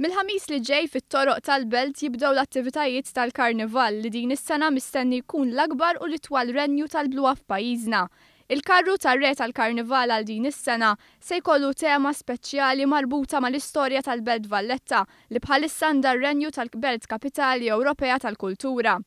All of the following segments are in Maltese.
Mill-Ħamis li ġej fit-toroq tal-Belt jibdew l-attivitajiet tal-Karnival li din is-sena mistenni jkun l-akbar u l-itwal renju tal-bluha f'pajjiżna. Il-karru tar-Re tal-Karnival għal din is-sena se jkollu tema speċjali marbuta mal-istorja tal-Belt Valletta li bħalissa għandha r-renju tal-Belt Kapitali Ewropea tal-Kultura.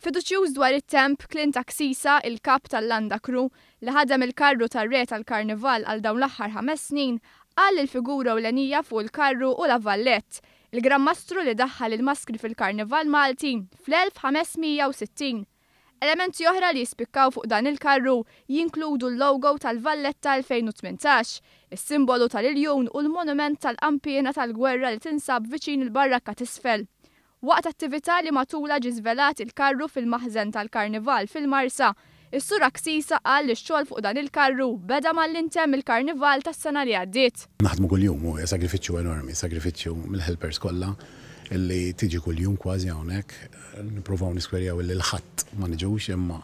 Fiduċjuż dwar it-temp, Clint Axisa, il-Kap tal-Landa Crew, li ħadem il-karru tar-Re tal-Karnival għal dawn l-aħħar 5 snin, qal li l-figura ewlenija fuq il-karru hu La Vallette, il-Gran Mastru li daħħal il-maskri fil-Karnival Malti fl-1560. Elementi oħra li jispikkaw fuq dan il-karru jinkludu l-logo tal-Valletta 2018, is-simbolu tal-iljun u l-monument tal-qanpiena tal-gwerra li tinsab viċin il-barrakka t'isfel. Waqt attività li matulha ġie żvelat il-karru fil-maħżen tal-Karnival fil-Marsa, is-Sur Axisa qal li x-xogħol fuq dan il-karru beda malli ntemm il-Karnival tas-sena li għaddiet. Naħdmu kuljum u hija sagrifiċċju enormi, sagrifiċċju mill-helpers kollha illi tiġi kuljum kważi hawnhekk. Nippruvaw niskwerjaw illi l-Ħadd ma niġux, imma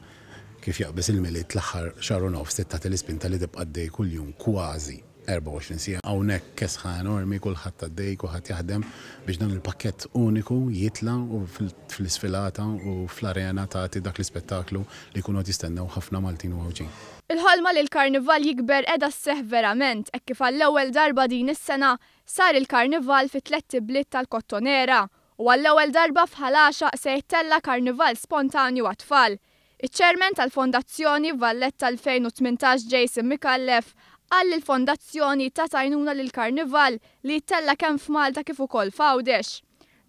kif jaqbeż il-Milied, l-aħħar xahar u nofs tagħti l-ispinta li tibqa' għaddej kuljum kważi 24 siegħa. Hawnhekk kesħa enormi, kulħadd għaddej, kulħadd jaħdem biex dan il-pakkett uniku jitla' u fl-isfilata u fl-arena tagħti dak l-ispettaklu li jkunu qed jistennew ħafna Maltin u Għawdxin. Il-ħolma li l-Karnival jikber qiegħda sseħħ verament hekk kif għall-ewwel darba din is-sena sar il-Karnival fi tlett ibliet tal-Kottonera u għall-ewwel darba f'Ħal Għaxaq se jittella' karnival spontanju għat-tfal. Iċ-Chairman tal-Fondazzjoni Valletta 2018, Jason Micallef, qal li l-fondazzjoni tat għajnuna lill-Karnival li jittella' kemm f'Malta kif ukoll f'Għawdex.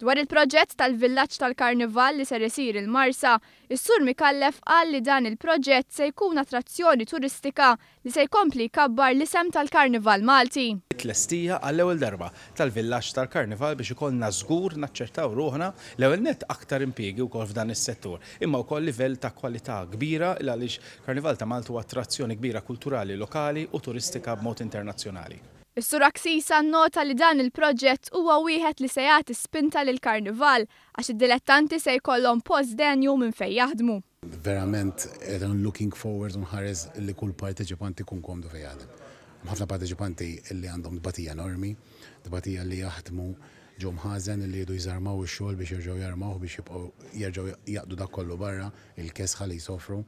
Dwar il-proġett tal-villaġġ tal-Karnival li ser isir il-Marsa, is-Sur Micallef qal li dan il-proġett se jkun attrazzjoni turistika li se jkompli jkabbar l-isem tal-Karnival Malti. Tlestija għall-ewwel darba tal-villaġġ tal-Karnival biex ikollna żgur naċċertaw ruħna l-ewwel net aktar impjiegi wkoll f'dan is-settur, imma wkoll livell ta' kwalità kbira, għaliex Karnival ta' Malta huwa attrazzjoni kbira kulturali lokali u turistika b'mod internazzjonali. Is-Sur Axisa nnota li dan il-proġett huwa wieħed li se jagħti spinta lill-Karnival għax id-dilettanti se jkollhom post denju minn fejn jaħdmu. Verament looking forward u nħares li kull parteċipanti ikun komdu fejn jaħdem. Ħafna parteċipanti li għandhom tbatija enormi, tbatija li jaħdmu ġo mħażen li jridu jżarmaw ix-xogħol biex jerġgħu jarmawh biex jibqgħu jerġgħu jaqdu dak kollu barra, il-kesħa li jsofru.